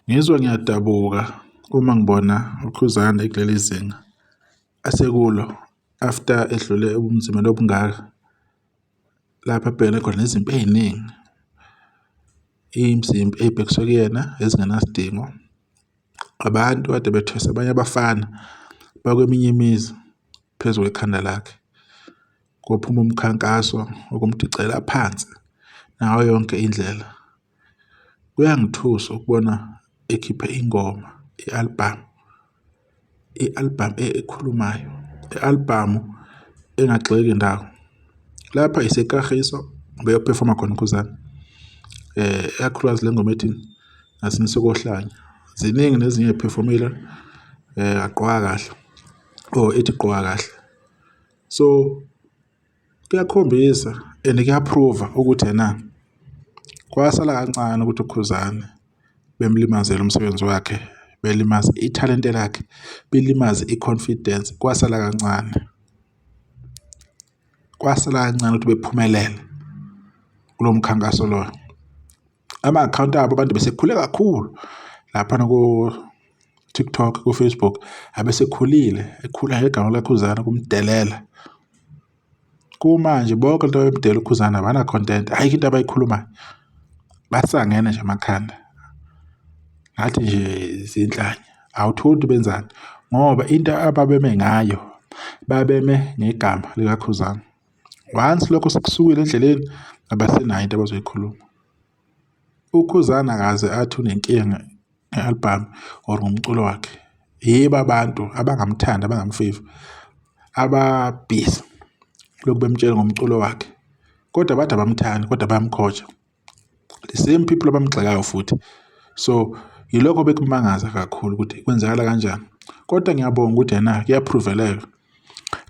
Ngizwa ngiyadabuka uma ngibona uKhuzani ekuleli zinga asekulo after edlule ebunzimeni obungaka, lapho abhekene khona nezimpi ey'ningi, izimpi ey'bhekiswe kuyena ezingenasidingo. Abantu kade bethwese abanye abafana bakweminye imizi phezu kwekhanda lakhe. Kophuma umkhankaso wokumdicela phansi ngayo yonke indlela. Kuyangithusa ukubona ekhiphe ingoma i-album, i-album ekhulumayo, i-album engagxeki ndawo. Lapha iseKagiso beyophefoma khona uKhuzani, ikakhulukazi le ngoma ethi Ngasinisuka Ohlanya. Ziningi nezinye ey'phefomile agqoka kahle or ethi gqoka kahle. So kuyakhombisa and kuyaphruva ukuthi ena kwasala kancane ukuthi uKhuzani bemlimazele umsebenzi wakhe, belimaze ithalente lakhe, belimaze i-confidence, kwasala kancane. Kwasala kancane ukuthi bephumelele kulo mkhankaso loyo. Ama-akhawunti abo abantu besekhule kakhulu laphana ko-TikTok, ko-Facebook, abesekhulile ekhula ngegama likaKhuzani ukumdelela. Kumanje bonke lento ababemdelela uKhuzani abana-content, ayikho into abayikhulumayo, basangene nje emakhanda ngathi nje zinhlanya, awutholi ukuthi benzani ngoba into ababeme ngayo babeme ngegama likaKhuzani. Once lokho sekusukile endleleni abasenayo into abazoyikhuluma. UKhuzani akaze athi unenkinga nge-album or ngomculo wakhe. Yibo abantu abangamthandi abangamfevi ababhizi lokhu bemtshela ngomculo wakhe kodwa bathi abamthandi kodwa bayamkhoja. The same people abamgxekayo futhi. So yilokho bekumangaza kakhulu ukuthi kwenzakala kanjani. Kodwa ngiyabonga ukuthi ena kuyaphruveleka.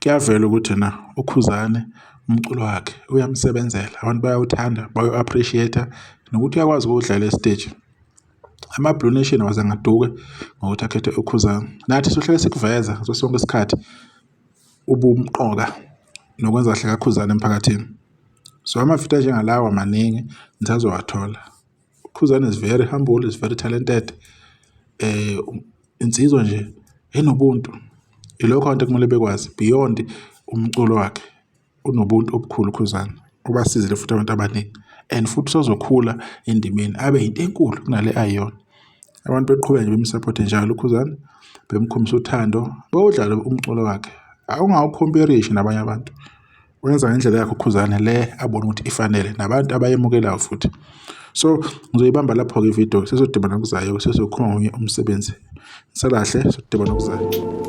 Kuyavela ukuthi ena uKhuzani umculo wakhe uyamsebenzela, abantu bayawuthanda, bayawu-appreciate-a nokuthi uyakwazi ukuwudlala esiteji. Ama-Blue Nation awazange aduke ngokuthi akhethe uKhuzani. Nathi sohlale sikuveza ngaso sonke isikhathi ubumqoka nokwenza kahle kaKhuzani emphakathini. So amavidiyo anjengalawa maningi nisazowathola. UKhuzani is very humble, is very talented. Insizwa nje enobuntu. Ilokho abantu ekumele bekwazi beyond umculo wakhe unobuntu obukhulu uKhuzani. Ubasizile futhi abantu abaningi and futhi usazokhula endimeni abe yinto enkulu kunale ayiyona. Abantu beqhubeke nje bemsaphothe njalo uKhuzani bemkhombisa uthando bawudlale umculo wakhe. Awungawukhomperisha nabanye abantu. Wenza ngendlela yakhe uKhuzani le abona ukuthi ifanele nabantu abayemukelayo futhi. So ngizoyibamba lapho-ke ividiyo sesodibana kuzayo sesokhuluma ngomunye umsebenzi. Nisalahle sodibana kuzayo.